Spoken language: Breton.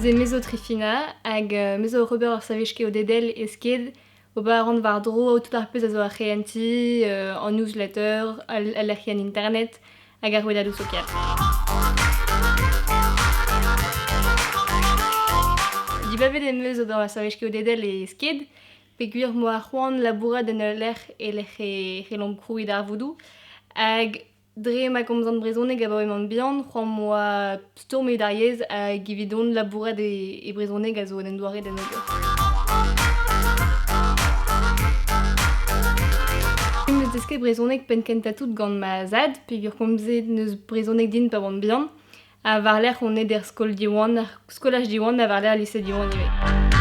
Neuze me zo Trifina hag me zo oc'h ober ur servij keodedel e Sked. Ober a ran war-dro tout ar pezh a zo ar c'hehentiñ, an newsletter, al lec'hienn internet hag ar rouedadoù sokial. Dibabet em eus ober ma servij keodedel e Sked peogwir 'moa c'hoant labourat en ul lec'h e-lec'h e c'hellomp krouiñ darvoudoù hag Dre ma komzan brezhoneg abaoe emaon bihan, c'hoant 'm boa stourm evit ar yezh hag evidon labourat e brezhoneg a zo un doare d'en ober. Em eus desket brezhoneg penn-kentañ-tout gant ma zad peogwir komzet 'neus brezhoneg din pa oan bihan ha war-lerc'h on aet er skol Diwan, ar skolaj Diwan ha war-lerc'h lise Diwan ivez.